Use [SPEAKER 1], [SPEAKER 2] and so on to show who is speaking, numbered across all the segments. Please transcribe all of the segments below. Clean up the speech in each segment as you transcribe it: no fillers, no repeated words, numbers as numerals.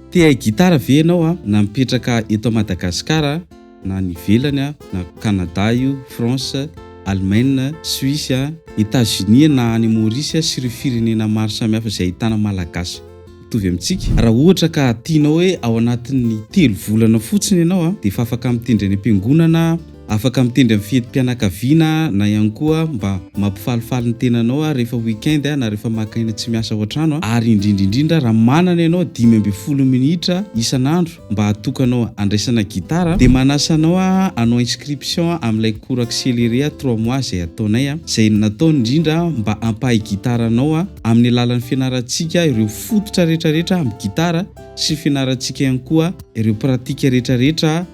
[SPEAKER 1] Te hahay gitara ve ianao a? Na mipetraka eto Madagasikara na any ivelany a, na Canada io, France, Allemagne, Suisse, Etats Unis na any Maurice sy ireo firenena maro samihafa izay ahitana Malagasy mitovy amintsika. Raha ohatra ka tianao hoe ao anatin'ny telo volana fotsiny ianao a, dia efa afaka mitendry any am-piangonana, Afaka mitendry amin'ny fetim-pianakaviana na ihany koa mba mampifalifaly ny tenanao rehefa week-end na rehefa maka aina tsy miasa ao an-trano ary indrindra indrindra raha manana ianao 15 minitra isan'andro mba hatokanao handraisana gitara dia manasa anao hanao inscription amin'ilay cours accéléré trois mois izay ataonay izay natao indrindra mba hampahay gitara anao amin'ny alalan'ny fianarantsika ireo fototra rehetra rehetra amin'ny gitara sy fianarantsika ihany koa ireo pratique rehetra rehetra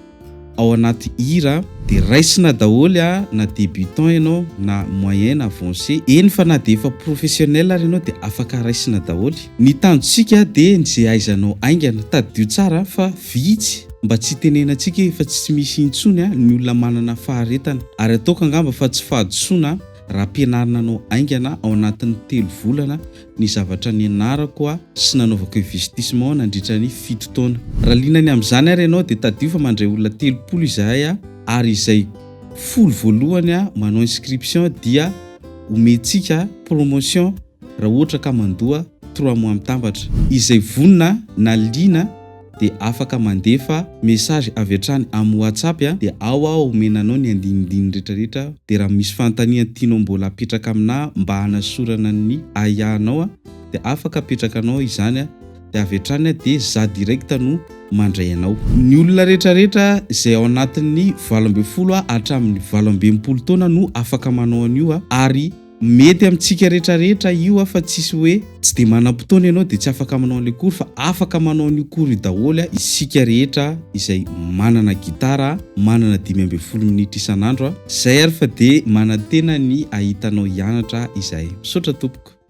[SPEAKER 1] ao anaty hira de raisina daholo a na débutant ianao na moyen na avancé eny fa na de efa professionnel ary ianao de afaka raisina daholo. Ny tanjontsika de ny ze ahaizanao haingana, tadidio tsara fa vitsy mba tsy hitenenantsika hoe efa tsy misy intsony a ny olona manana faharetana ary ataoko angamba fa tsy fahadisoana raha ampianarina anao haingana ao anatin'ny telo volana ny zavatra nianarako sy nanaovako investissement nandritra ny fito taona. Raha liana ny amin'izany ary ianao dia tadidio fa mandray olona 30 izahay ary izay folo voalohany manao inscription dia omentsika promotion raha ohatra ka mandoa trois mois mitambatra. Izay vonona na liana dia afaka mandefa message avy hatrany amin'ny WhatsApp dia ao aho omena anao ny andinindininy rehetra rehetra dia raha misy fanontaniana tianao mbola apetraka aminà mba hanasorana ny ahiahinao dia afaka apetrakanao izany dia avy hatrany dia za direct no mandray anao. Ny olona rehetra rehetra izay ao anatin'ny 18 hatramin'ny 68 taona no afaka manao an'io ary Mety amintsika rehetra rehetra io fa tsisy hoe tsy dia manam-potoana ianao dia tsy afaka manao an'ilay cours fa afaka manao an'io cours io daholo isika rehetra izay manana gitara, manana 15 minitra isan'andro. Izay ary fa dia manantena ny hahitanao hianatra izahay. Misaotra tompoko.